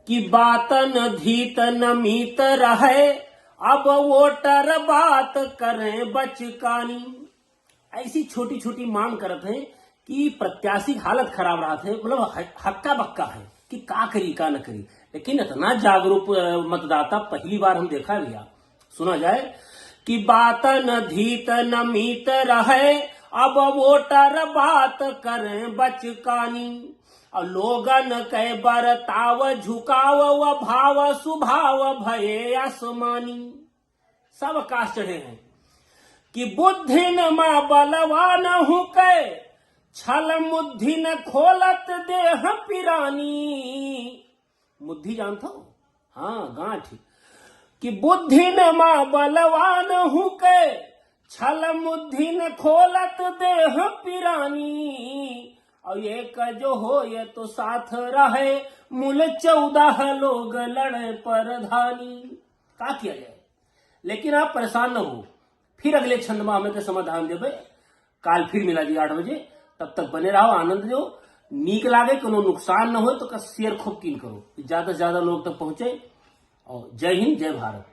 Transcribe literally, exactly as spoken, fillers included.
कि बात न धीत न मीत रहे, अब वोटर बात करें बचकानी। ऐसी छोटी छोटी मांग करत हैं कि प्रत्याशी की हालत खराब रहत है, मतलब ह-, हक्का बक्का है कि का करी का न करी। लेकिन इतना जागरूक, अ, मतदाता पहली बार हम देखा भैया। सुना जाए कि बात न धीत न मीत रहे, अब वोटर बात करें बचकानी। और लोगन के बर्ताव झुकाव व भाव सुभाव भये आसमानी। सब आकाश चढ़े हैं कि बुद्धिन मा बलवान हुके, छल मुद्धिन खोलत देह पिरानी। मुद्धी जानत हो? हाँ, गांठ। कि बुद्धिन मा बलवान हुके, छल मुद्धिन खोलत देह पिरानी। और एक जो होय तो साथ रहे, मूल चौदह लोग लड़े प्रधानी। का किया जाए? लेकिन आप परेशान न हो, फिर अगले छंद मा हमें के समाधान देबे। काल फिर मिला जी आठ बजे, तब तक बने रहो, आनंद लो। नीक लागे, कोनो नुकसान न हो तो का share खूब कीन करो, ज्यादा से ज्यादा लोग तक पहुंचे। और जय हिंद, जय भारत।